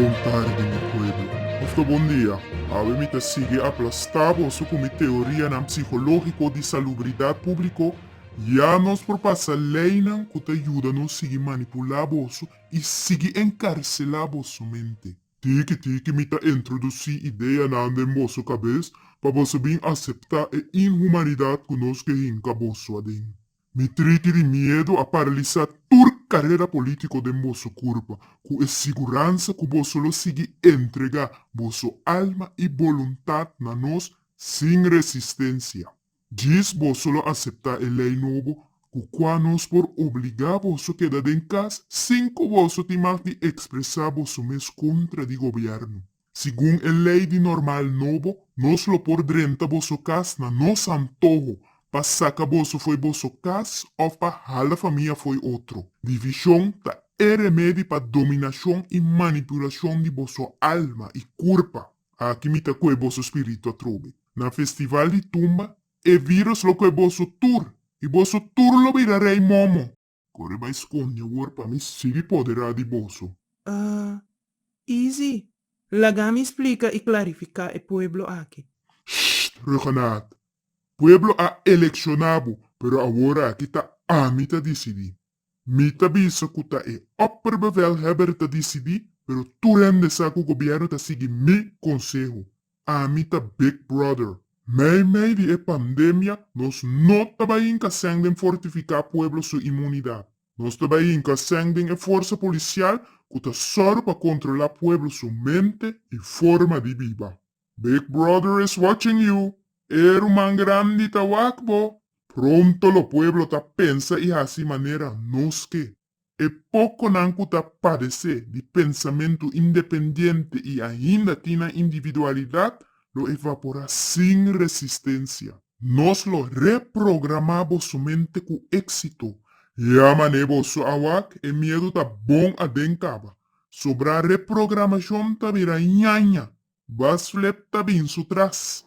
Bon tardi mi pueblo. Of ta bon dia. Awe mi ta sigui aplastá boso ku mi teorianan psikológiko di salubridat públiko. Ya nos por pasa leinan ku ta yuda nos sigui manipulá boso i sigui enkarselá boso mente. Tiki tiki mi ta introdusí ideanan den boso kabes pa boso bin aseptá e inhumanidat ku nos ke hinka boso aden. Mi triki di miedu a paralisá tur karera polítiko den boso kurpa ku e siguransa ku boso lo sigui entregá boso alma i boluntat na nos sin resistensia. Djis boso lo aseptá e lei nobo ku kua nos por obligá boso keda den kas sin ku boso tin mag di ekspresá boso mes kontra di gobièrnu. Segun e lei di normal nobo, nos lo por drenta boso kas na nos antoho pa saka boso fo'i boso kas òf pa hala famia fo'i otro. Divishon ta e remedi pa dominashon i manipulashon di boso alma i kurpa. Aki mi ta koe boso spiritu atrobe. Na festival di tumba, e virus lo koe boso tur, i boso tur lo bira rei momo. Kore bai skonde awor pa mi sigui poderá di boso. Uh, Izzy, laga mi splika i klarifiká e pueblo aki. Sht, Ruggenaath! Pueblo a elekshoná bo, pero awor aki ta ami ta disidí. Mi ta bisa ku ta e opperbevelhebber ta disidí, pero tur hende sa ku gobièrnu ta sigui mi konseho. Ami ta Big Brother. Mei mei di e pandemia nos no ta bai hinka sèn den fortifiká pueblo su imunidat. Nos ta bai hinka sèn den e forsa polisial ku ta sòru pa kontrolá pueblo su mente i forma di biba. Big Brother is watching you, e ruman grandi ta wak bo. Pronto lo pueblo ta pensa i hasi manera nos ke. E pokonan ku ta padesé di pensamentu independiente i ainda tin nan individualidat lo evaporá sin resistensia. Nos lo reprogramá boso mente ku éksito. Ya mané boso a wak e miedu ta bon aden kaba. Sobrá reprogramashon ta bira ñaña. Bas Flip ta bin su tras.